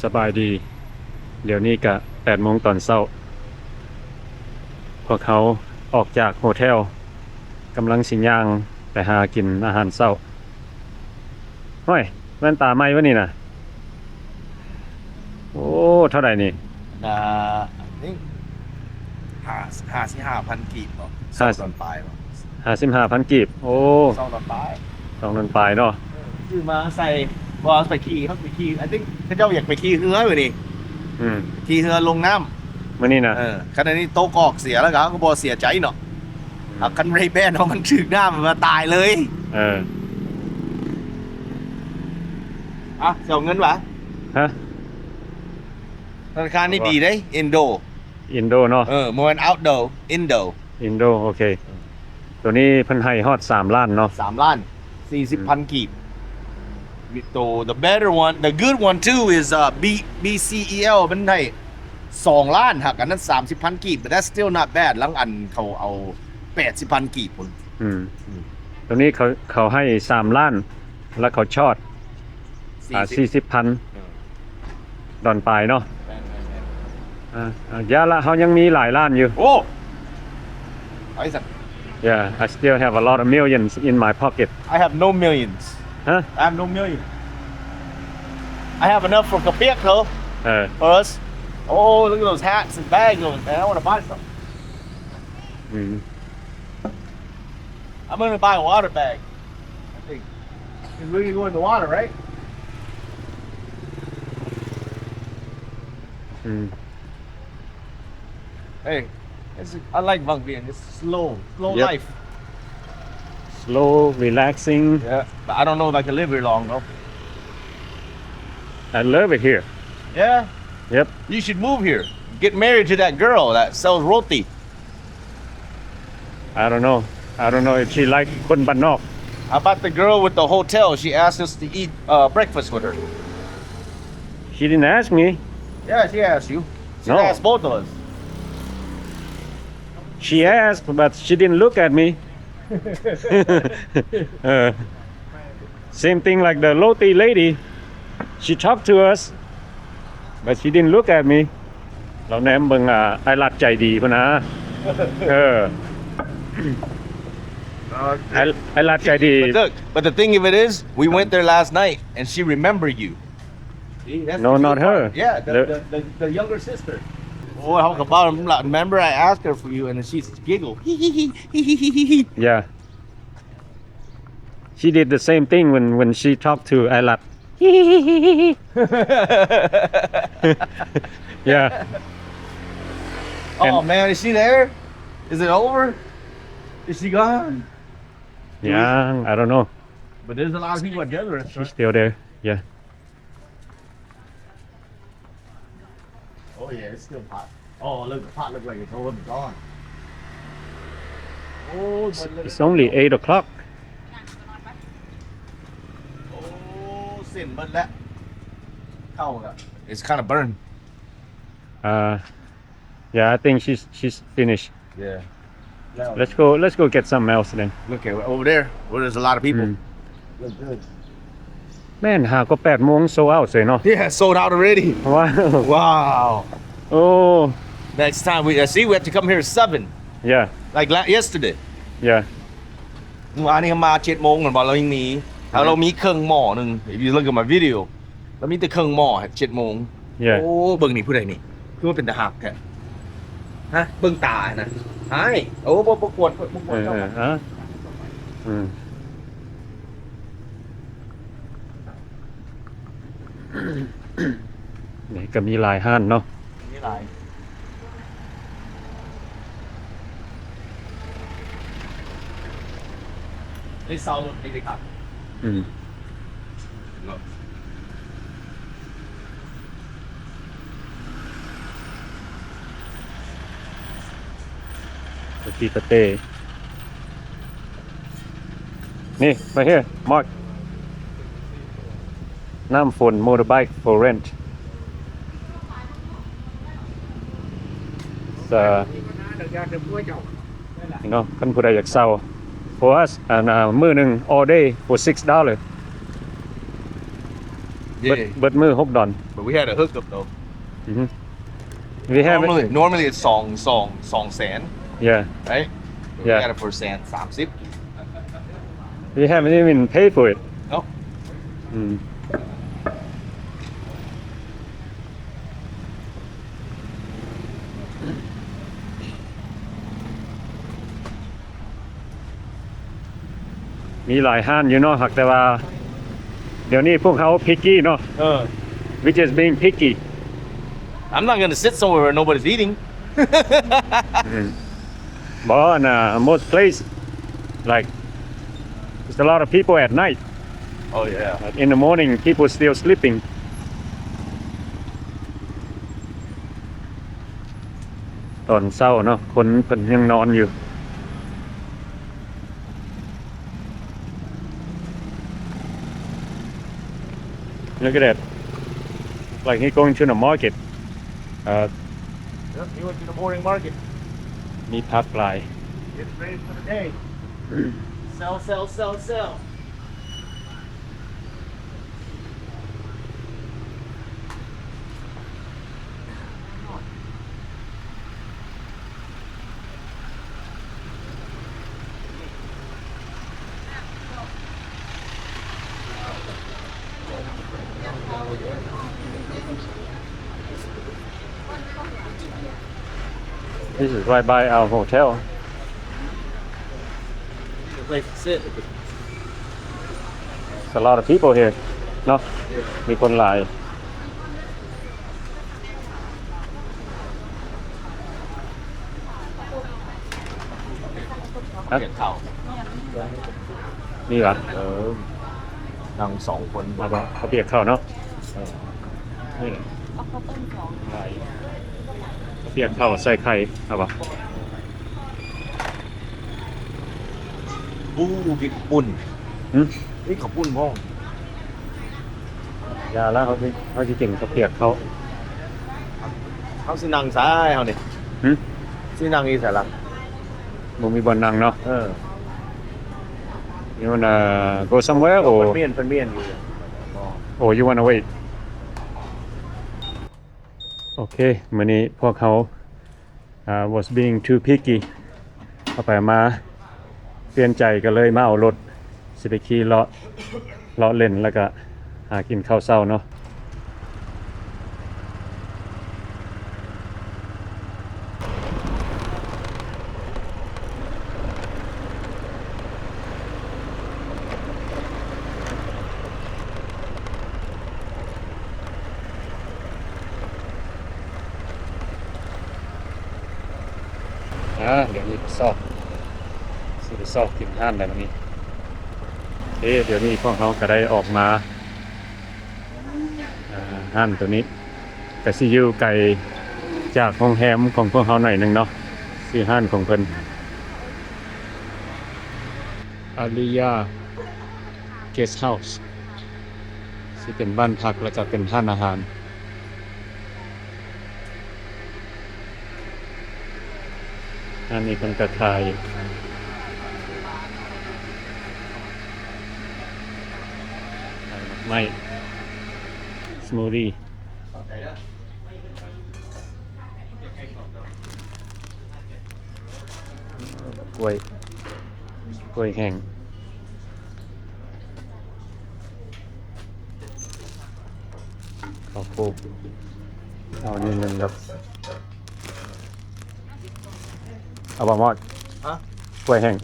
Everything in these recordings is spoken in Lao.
ສະບາຍດີ. ດຽວນີ້ກະແປດໂມງຕອນເຊົ້າ. ພວກເຮົາອອກຈາກໂຮເທວ, ກຳລັງຊິຍ່າງໄປຫາກິນອາຫານເຊົ້າ. ໂອ້ຍ, ແວ່ນຕາໃໝ່ວະນີ້ນະ? ໂອ້, ເທົ່າໃດນີ້? ນະ, I think ຫ້າ ຫ້າສິບຫ້າພັນກີບບໍ? ຫ້າ ສອງດອນປາຍບໍ? ຫ້າສິບຫ້າພັນກີບ. ໂອ້, ສອງດອນປາຍ. ສອງດອນປາຍເນາະ. ເອີ, ຊື້ມາໃສ່, ບໍ່ເອົາໄປຂີ່, ເຮົາໄປຂີ່, I think ເຂົາເຈົ້າຢາກໄປຂີ່ເຮືອມື້ນີ້. ອືມ. ຂີ່ເຮືອລົງນ້ຳມື້ນີ້ນະ. ເອີ, ຄັນອັນນີ້ຕົກອອກເສຍແລ້ວກໍ ເຮົາກໍບໍ່ເສຍໃຈເນາະ. ອືມ. ຄັນ Ray-Ban ເຮົາມັນຖືກນ້ຳ ມັນຕາຍເລີຍ. ເອີ. ອ່ະ, ຊິເອົາເງິນຫວາ? ຮະ? ທະນາຄານນີ້ດີເດ້, indoor. Indoor ເນາະ. ເອີ, ບໍ່ແມ່ນ outdoor, indoor. Indoor, ໂອເຄ. ເອີ. ໂຕນີ້ເພິ່ນໃຫ້ຮອດສາມລ້ານເນາະ. ສາມລ້ານສີ່ສິບພັນ ອືມ ກີບ. ໂຕ the better one, the good one too is, uh, B, B C E L ມັນໃຫ້ສອງລ້ານ ຫາກອັນນັ້ນສາມສິບພັນກີບ, but that's still not bad. ລາງອັນເຂົາເອົາແປດສິບພັນກີບພຸ້ນ. ອືມ. ອືມ. ໂຕນີ້ເຂົາ, ເຂົາໃຫ້ສາມລ້ານ ແລ້ວເຂົາຊອດ ສີ່ສິບ ອ່າ ສີ່ສິບພັນ ເອີ ດອນປາຍເນາະ. ແມ່ນໆໆ. ອ່າ ຢ່າລະ, ເຮົາຍັງມີຫຼາຍລ້ານຢູ່. ໂອ້! What is that? Yeah, I still have a lot of millions in my pocket. I have no millions. Huh? I have no million. I have enough for ກະປຽກ though. ເອີ for us. Oh, look at those hats and bags over there. I wanna buy some. ອືມ. I'm gonna buy a water bag. I think. 'Cause we're gonna go in the water, right? ອືມ. Hey, it's, I like Vang Vieng. It's slow, slow, yep, life. Slow, relaxing. Yeah, but I don't know if I can live here long, though. I love it here. Yeah? Yep. You should move here. Get married to that girl that sells roti. I don't know. I don't know if she like ຄົນບ້ານນອກ. How about the girl with the hotel? She asked us to eat, uh, breakfast with her. She didn't ask me. Yeah, she asked you. She, no, asked both of us. She asked, but she didn't look at me. ເອີ. Same thing like the roti lady. She talked to us, but she didn't look at me. ລາວແນມເບິ່ງ ອ່າ ອ້າຍລັດໃຈດີພຸ້ນນະ. ເອີ. ອ້າຍລັດໃຈດີ. But look, but the thing of it is, we went there last night and she remember you. See, that's the cute part. No, not her. Yeah, the, the, the, the younger sister. ໂອ້ຍ ເຮົາກໍເວົ້ານຳລະ. Remember I asked her for you and then she giggle. Yeah. She did the same thing when, when she talked to ອ້າຍລັດ. Yeah. Oh man, is she there? Is it over? Is she gone? ຍັງ, I don't know. But there's a lot of people at the other restaurant. She's still there. Yeah. Oh yeah, it's still hot. Oh, look, the pot look like it's already gone. Oh, it's, but look, it's only eight o'clock. ໂອ້ ເສັ້ນເບິດແລ້ວ ເຂົ້າລະ. It's kinda burned. Uh, yeah, I think she's, she's finished. Yeah. Let's go, let's go get something else then. Look at over there where there's a lot of people. ອືມ. Look good. ແມ່ນ ຫາກໍແປດໂມງ sold out ເສຍເນາະ. Yeah, sold out already. Wow. Wow. Oh. Next time we, uh, see, we have to come here at seven. Yeah. Like la-, yesterday. Yeah. ມື້ວານນີ້ເຮົາມາເຈັດໂມງແມ່ນບໍ່? ລາວຍັງມີ ແລ້ວລາວມີເຄິ່ງໝໍ້ໜຶ່ງ. If you look at my video. ລະມີແຕ່ເຄິ່ງໝໍ້ ເຈັດໂມງ. Yeah. ໂອ້ ເບິ່ງນີ້ຜູ້ໃດນີ້ ຄືວ່າເປັນຕາຮັກແທ້. ຮະ ເບິ່ງຕານະ. ອ້າຍ ໂອ້ ບໍ່ ບໍ່ຄວນ ບໍ່ຄວນ. ເອີ ເຈົ້າ ເອີ ອາ ອືມ. ນີ້ກໍມີຫຼາຍຮ້ານເນາະ. ມີຫຼາຍ. ໄດ້ເຊົ່າລົດນີ້ເລີຍຄັບ. ອືມ. ເນາະ ໂອເຄ ປະເຕ. ນີ້ right here, mark. ນ້ຳຝົນ motorbike for rent. ເນາະ ຄັນຜູ້ໃດຢາກເຊົ່າ for us, ອັນ ມື້ໜຶ່ງ all day for six dollar. ເບິດ ເບິດມື້ຫົກດອນ. But we had a hookup though. ອືຮຶ We have normally normally it's ສອງ ສອງ ສອງແສນ Yeah. Right? But we had it for ແສນສາມສິບ. We haven't even paid for it. No. ອືມ ມີຫຼາຍຮ້ານຢູ່ເນາະ ຫາກແຕ່ວ່າດຽວນີ້ພວກເຮົາ picky ເນາະ. ເອີ We just being picky. I'm not gonna sit somewhere where nobody's eating. ບໍ່ ອັນນ່າ most place like it's a lot of people at night. Oh yeah. But in the morning people still sleeping. ຕອນເຊົ້າເນາະ ຄົນເພິ່ນຍັງນອນຢູ່. Look at that. Like he going to the market. Uh, Yep, he went to the morning market. ມີຜັກຫຼາຍ. Get ready for the day. Sell, sell, sell, sell. This is right by our hotel. It's a lot of people here ເນາະ ມີຄົນຫຼາຍ. ຮະ ປຽກເຂົ້າ ມີຫວາ? ເອີ ນັ່ງສອງຄົນ ເອົາບໍ່? ເຂົາປຽກເຂົ້າເນາະ. ເອີ ນີ້ ເອົາເຂົ້າຕົ້ມສອງ ປຽກເຂົ້າໃສ່ໄຂ່ ເອົາບໍ່? ອູ້ ມີເຂົ້າປຸ້ນ. ຫຶ? ມີເຂົ້າປຸ້ນພ້ອມ. ຢ່າລະ ເຮົາຊິ ເຮົາຊິກິນເຂົ້າປຽກເຂົ້າ. ເຮົາຊິນັ່ງໃສເຮົານີ້? ຫຶ? ຊິນັ່ງຢູ່ໃສລະ? ບໍ່ມີບ່ອນນັ່ງເນາະ. ເອີ You wanna go somewhere or ເພິ່ນມ້ຽນ ເພິ່ນມ້ຽນຢູ່. Or you wanna wait? ໂອເຄ ມື້ນີ້ພວກເຮົາ ອ່າ was being too picky ເອົາໄປເອົາມາປ່ຽນໃຈ ກໍເລີຍມາເອົາລົດ ຊິໄປຂີ່ເລາະ ເລາະເລ່ນ ແລ້ວກະຫາກິນເຂົ້າເຊົ້າເນາະ. ອ່າ ດຽວນີ້ໄປຊອກ ຊິໄປຊອກກິນຮ້ານໃດບາດນີ້. ເອີ ດຽວນີ້ພວກເຮົາກໍໄດ້ອອກມາ ອ່າ ຮ້ານໂຕນີ້ ກະຊິຢູ່ໄກຈາກໂຮງແຮມຂອງພວກເຮົາໜ້ອຍໜຶ່ງເນາະ. ຊື່ຮ້ານຂອງເພິ່ນ ອາລິຍາ Guest House ຊິເປັນບ້ານພັກ ແລ້ວກະເປັນຮ້ານອາຫານ. ອັນນີ້ເພິ່ນກະຂາຍ ຂາຍໝາກໄມ້ ສະມູດດີ ກ້ວຍ ກ້ວຍແຫ້ງ ເຂົ້າໂພດ ເອົາອັນນີ້ໜຶ່ງດອກ. ເອົາບໍ່ມອດ? ຮະ? ກ້ວຍແຫ້ງ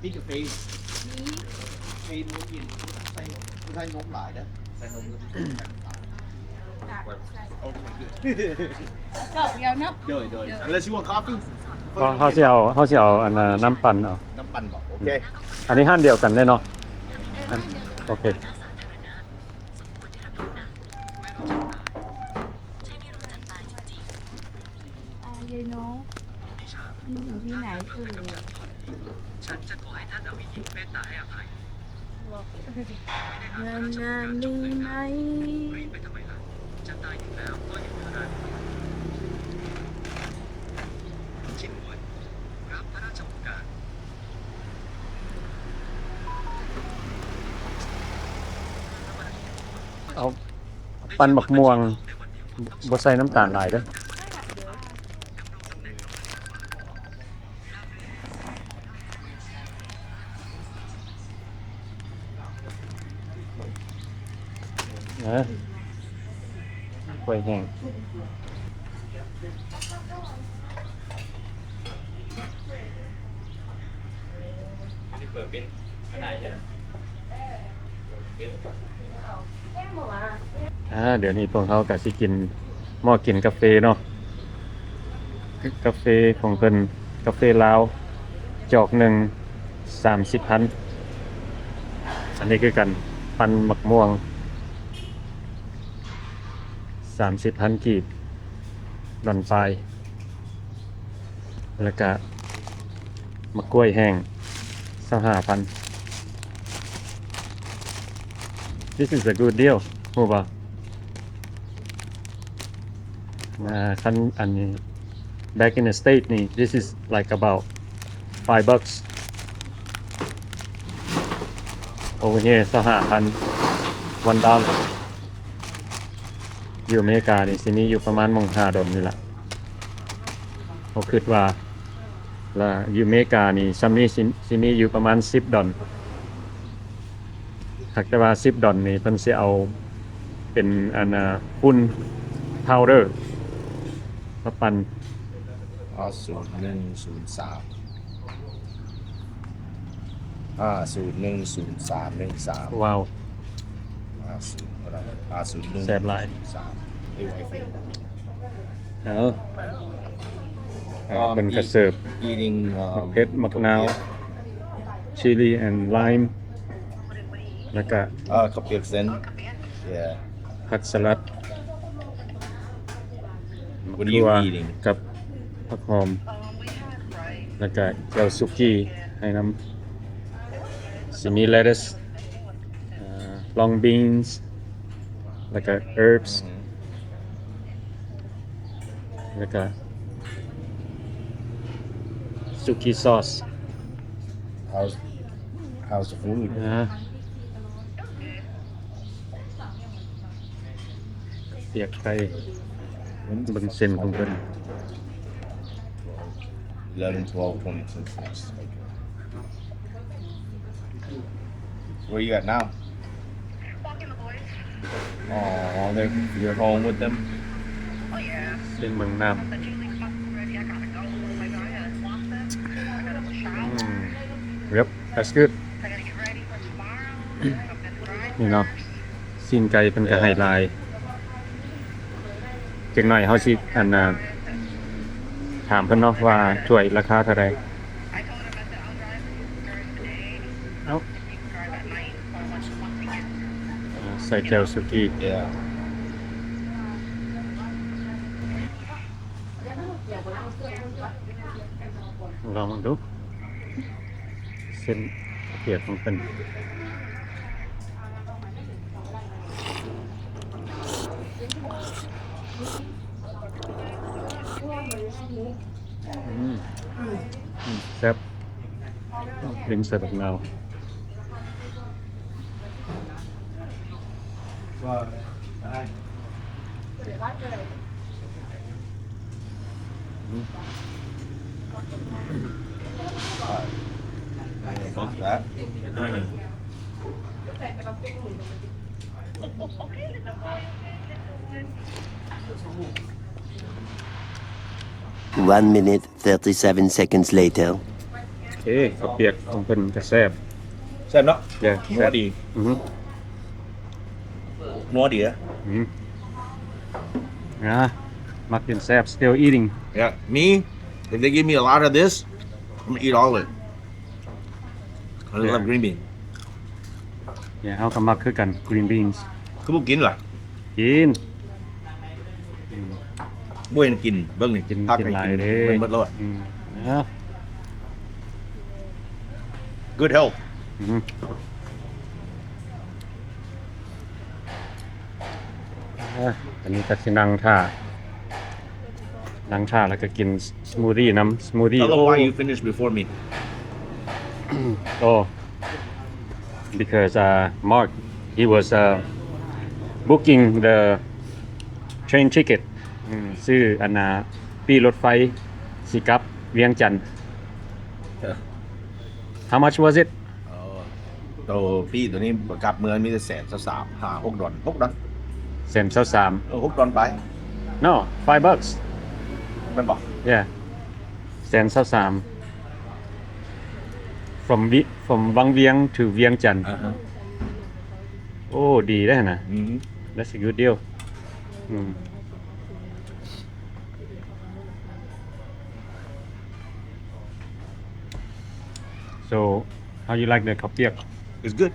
ມີກາເຟ ມີກາເຟມື້ກິນ ໃສ່ນົມ ໃສ່ນົມຫຼາຍເດີ ໃສ່ນົມ ດອກດຽວເນາະ. ໂດຍ ໂດຍ unless you want coffee. ເຮົາ ເຮົາຊິເອົາ ເຮົາຊິເອົາອັນນ່າ ນ້ຳປັ່ນເອົາ ນ້ຳປັ່ນບໍ? ໂອເຄ ອັນນີ້ຮ້ານດຽວກັນເດ້ເນາະ. ໂອເຄ. ອາ ຍາຍນ້ອງ ມັນຢູ່ທີ່ໄຫນເອີຍ? ງານ ງານນີ້ໄໝ? ເອົາ ປັ່ນບັກມ່ວງ ບໍ່ໃສ່ນ້ຳຕານຫຼາຍເດີ້. ເອີ ກ້ວຍແຫ້ງ. ອ່າ ດຽວນີ້ພວກເຮົາກະຊິກິນ ໝໍ້ກິນກາເຟເນາະ. ກາເຟຂອງເພິ່ນ ກາເຟລາວ ຈອກໜຶ່ງສາມສິບພັນ. ອັນນີ້ຄືກັນ ປັ່ນບັກມ່ວງ ສາມສິບພັນກີບ ດອນປາຍ. ແລ້ວກະໝາກກ້ວຍແຫ້ງ ຊາວຫ້າພັນ. This is a good deal ຮູ້ບໍ່? ອ່າ ຄັນອັນນີ້ back in the state ນີ້ this is like about five bucks. Over here ຊາວຫ້າພັນ one dollar. ຢູ່ອາເມລິການີ້ຊິມີຢູ່ປະມານໝ່ອງຫ້າດອນນີ້ລະ ເຮົາຄິດວ່າ. ລະຢູ່ອາເມລິການີ້ ຊ່ຳນີ້ຊິ ຊິມີຢູ່ປະມານສິບດອນ. ຫາກແຕ່ວ່າສິບດອນນີ້ ເພິ່ນຊິເອົາເປັນອັນ ຝຸ່ນ powder ມາປັ່ນ. ຫ້າສູນໜຶ່ງສູນສາມ ຫ້າສູນໜຶ່ງສູນສາມໜຶ່ງສາມ. ວ້າວ ຫ້າສູນ ຫ້າສູນໜຶ່ງ ແຊບຫຼາຍ ສາມ. ເອົາ ເພິ່ນກະເສີບ eating ໝາກເຜັດ ໝາກນາວ chili and lime ແລ້ວກະ ເອີ ເຂົ້າປຽກເສັ້ນ ຜັກສະຫຼັດ ໝາກຖົ່ວກັບຜັກຫອມ ແລ້ວກະແຈ່ວສຸກີໃຫ້ນຳ. ຊິມີ lettuce ອ່າ long beans ແລ້ວກະ herbs ແລ້ວກະ suki sauce. How's, how's the food? ປຽກໄຂ່ ເບິ່ງເສັ້ນຂອງເພິ່ນ. Eleven, twelve, twenty, twenty-six. Where you at now? Walking the boys. Oh, they're, you're home with them? Oh, yeah. ເສັ້ນເມືອງນ້ຳ. ອືມ Yep, that's good. ນີ້ເນາະ ຊີ້ນໄກ່ເພິ່ນກະໃຫ້ຫຼາຍ. ຈັກໜ້ອຍເຮົາຊິ ອັນນ່າ ຖາມເພິ່ນເນາະວ່າຖ້ວຍລາຄາເທົ່າໃດ. ເອົາ ໃສ່ແຈ່ວສຸກີ. ລອງເບິ່ງດູ ເສັ້ນປຽກຂອງເພິ່ນ. ອືມ ອືມ ແຊບ. ລິງໃສ່ບັກນາວ. One minute, thirty-seven seconds later. ເອີ ເຂົ້າປຽກຂອງເພິ່ນກະແຊບ. ແຊບເນາະ? Yeah, ແຊບ ນັວດີ. ອືຮຶ ນັວດີເດ້. ອືຮຶ ອ່າ ມັກກິນແຊບ. Still eating. Yeah, me, if they give me a lot of this, I'm gonna eat all of it. I love green bean. Yeah, ເຮົາກະມັກຄືກັນ green beans. ຄືບໍ່ກິນລະ? ກິນ. ອືມ ບໍ່ເຫັນກິນ. ເບິ່ງນີ້ ກິນ ຜັກ ກິນຫຼາຍເດ້. ກິນເບິດໂລດ. ອືມ ເອົາ Good health. ອືມ ເອົາ ອັນນີ້ກະຊິນັ່ງຖ້າ ນັ່ງຖ້າແລ້ວກະກິນ smoothie ນຳ. Smoothie. Tell them why you finished before me. Oh, because, uh, Mark, he was, uh, booking the train ticket ອືມ ຊື້ອັນນ່າປີ້ລົດໄຟຊິກັບວຽງຈັນ. How much was it? ໂຕປີ້ໂຕນີ້ກັບເມືອງມີແຕ່ແສນຊາວສາມ ຫ້າ ຫົກດອນ ຫົກດອນ ແສນຊາວສາມ ເອີ ຫົກດອນໄປ No, five bucks ແມ່ນບໍ່? Yeah ແສນຊາວສາມ from ວິ from ວັງວຽງ to ວຽງຈັນ. ໂອ້ ດີເດ້ຫັ້ນນະ. That's a good deal. ອືມ So, how you like the ເຂົ້າປຽກ? It's good.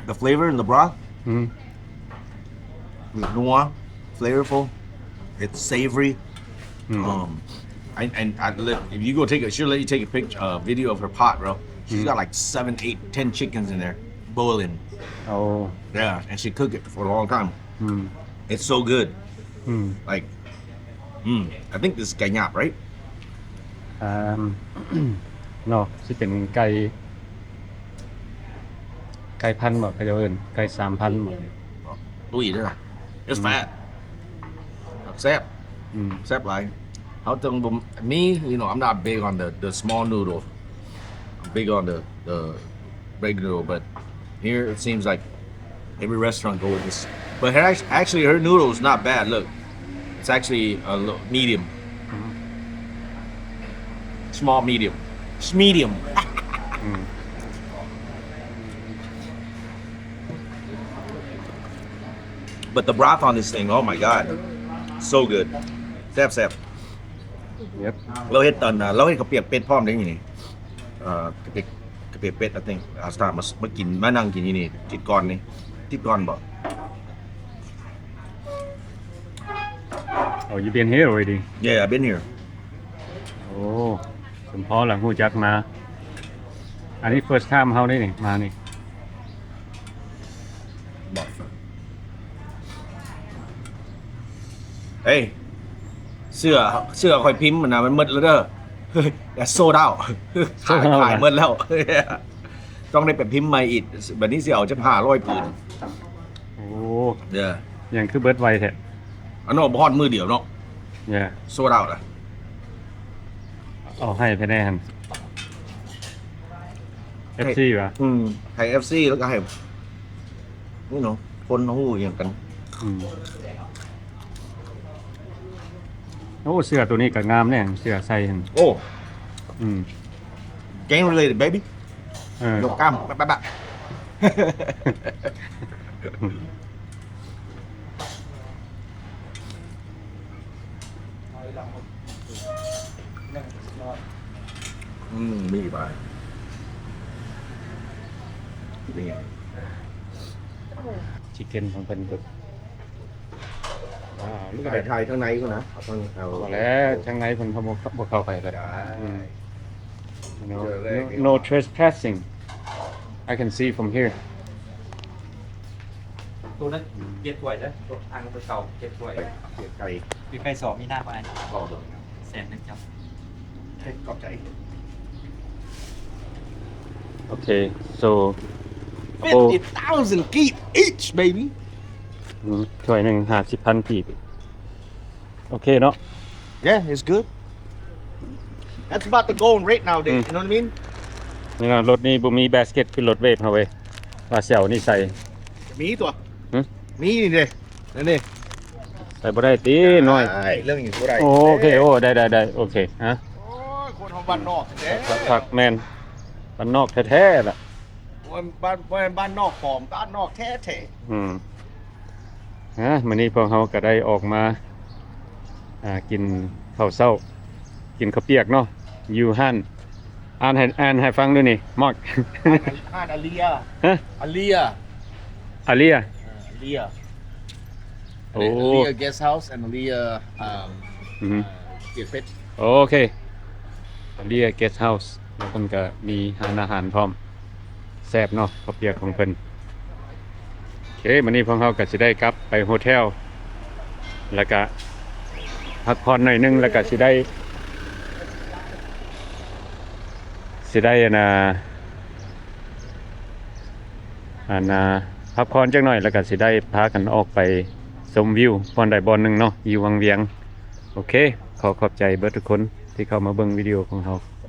The flavor in the broth, ອືມ it's ນົວ flavorful, it's savory. ອືມ Um, I, and I, if you go take a, she'll let you take a picture, uh, video of her pot, bro. She's ອືມ got like seven, eight, ten chickens in there boiling. ໂອ້ Yeah, and she cook it for a long time. ອືມ It's so good. ອືມ Like, mm, I think this is ໄກ່ຫຍາບ right? ອ່າ ເນາະ ຊິເປັນໄກ່ ໄກ່ພັນບໍ ເຂົາເຈົ້າເອີ້ນໄກ່ສາມພັນບໍ? ຕຸ້ຍເດ້ອ It's fat. ແຊບ ອືມ ແຊບຫຼາຍ. ເຮົາຕ້ອງບໍ່ມີ you know, I'm not big on the, the small noodle. I'm big on the, the big noodle, but here it seems like every restaurant go with this. But her, act- actually, her noodle is not bad. Look, it's actually a little medium, ອືມ small medium, it's medium. ອືມ But the broth on this thing, oh my god, so good. ແຊບໆ. Yep. ລາວເຮັດຕອນ ລາວເຮັດເຂົ້າປຽກເປັດພ້ອມເດ້ນີ້. ເອີ ເຂົ້າປຽກ ເຂົ້າປຽກເປັດ I think. ອາສາມາ ມາກິນ ມານັ່ງກິນຢູ່ນີ້ ທິດກ່ອນນີ້ ທິດກ່ອນບໍ? Oh, you been here already? Yeah, I've been here. ໂອ້ ສົມພໍລະຮູ້ຈັກມາ. ອັນນີ້ first time ເຮົາເດ້ນີ້ ມານີ້. ເອີຍ ເສື້ອ ເສື້ອຂ້ອຍພິມຫັ້ນນະ ມັນໝົດແລ້ວເດີ. That's sold out. ຂາຍ ຂາຍໝົດແລ້ວ. ຕ້ອງໄດ້ໄປພິມໃໝ່ອີກ. ບັດນີ້ຊິເອົາຈັກຫ້າຮ້ອຍຜືນ. ໂອ້ ເດີ ຫຍັງຄືເບິດໄວແທ້? ອັນນັ້ນບໍ່ຮອດມື້ດຽວເນາະ. Yeah. Sold out ລະ. ເອົາໃຫ້ໄປແດ່ຫັ້ນ. ເອັຟຊີຫວາ? ອືມ ໃຫ້ເອັຟຊີ ແລ້ວກໍໃຫ້ you know ຄົນຮູ້ຫຍັງກັນ. ອືມ ໂອ້ ເສື້ອໂຕນີ້ກໍງາມແດ່ ເສື້ອໃສ່ຫັ້ນ. ໂອ້ ອືມ Gang related, baby. ເອີ ຍົກກ້າມ ປະ ປະ ປະ. ອືມ ມີບາດນີ້ ຊິກເກັນຂອງເພິ່ນກໍ ວ້າວ ລູກ ຖ່າຍ ຖ່າຍທາງໃນພຸ້ນນະ ເອົາທາງ ເອົາ ພໍແລ້ວ ທາງໃນເພິ່ນເຂົາບໍ່ ບໍ່ເຂົ້າໄປເລີຍ. ໄດ້ ອືມ No, no, no trespassing. I can see from here. ໂຕນັ້ນເກັບໄວ້ເດີ ໂຕອ່າງໂຕເກົ່າເກັບໄວ້. ເກັບໄກ່ ຢູ່ໃກ້ສອງມີໜ້າບໍ່ອ້າຍ? ບໍ່ ແສນໜຶ່ງຈ້ະ. ເອີ ຂອບໃຈ. Okay, so fifty thousand ກີບ each, baby. ອືມ ຖ້ວຍໜຶ່ງຫ້າສິບພັນກີບ. ໂອເຄເນາະ. Yeah, it's good. That's about the going rate nowadays, ອືມ you know what I mean? ນີ້ນະ ລົດນີ້ບໍ່ມີ basket ຄືລົດເວບເຮົາເວີຍ ວ່າຊິເອົານີ້ໃສ່. ມີຕົວະ ຫຶ ມີນີ້ເດ້ ອັນນີ້ ໃສ່ບໍ່ໄດ້ຕິ ນ້ອຍ ເລື່ອງນີ້ບໍ່ໄດ້. ໂອເຄ ໂອ້ ໄດ້ໆໆ ໂອເຄ. ຮະ ໂອ້ຍ ຄົນເຮົາບ້ານນອກແທ້ໆ ຄັກໆ ແມ່ນ ບ້ານນອກແທ້ໆລະ. ໂອ້ຍ ບ້ານ ບໍ່ແມ່ນບ້ານນອກປອມ ບ້ານນອກແທ້ໆ. ອືມ ຮະ ມື້ນີ້ພວກເຮົາກໍໄດ້ອອກມາ ອ່າ ກິນເຂົ້າເຊົ້າ ກິນເຂົ້າປຽກເນາະ ຢູ່ຮ້ານ ອ່ານໃຫ້ ອ່ານໃຫ້ຟັງດູນີ້ Mark. ຮ້ານ ຮ້ານອາເລຍ ຮະ ອາເລຍ ອາເລຍ ເອີ ອາເລຍ. ໂອ້ Alia Guest House and Alia, um, ອືຮຶ ເອີ ເຈັດເປັດ. ໂອເຄ Alia Guest House ແລ້ວເພິ່ນກໍມີຮ້ານອາຫານພ້ອມ ແຊບເນາະ ເຂົ້າປຽກຂອງເພິ່ນ. ໂອເຄ ມື້ນີ້ພວກເຮົາກໍຊິໄດ້ກັບໄປໂຮເທວ ແລ້ວກະພັກຜ່ອນໜ້ອຍໜຶ່ງ ແລ້ວກະຊິໄດ້ ຊິໄດ້ ອັນນ່າ ອັນນ່າ ພ ພັກຜ່ອນຈັກໜ່ອຍ ແລ້ວກໍຊິໄດ້ພາກັນອອກໄປຊົມວິວບ່ອນໃດບ່ອນໜຶ່ງເນາະ ຢູ່ວັງວຽງ. ໂອເຄ ຂໍຂອບໃຈເບິດທຸກຄົນທີ່ເຂົ້າມາເບິ່ງວິດີໂອຂອງເຮົາ.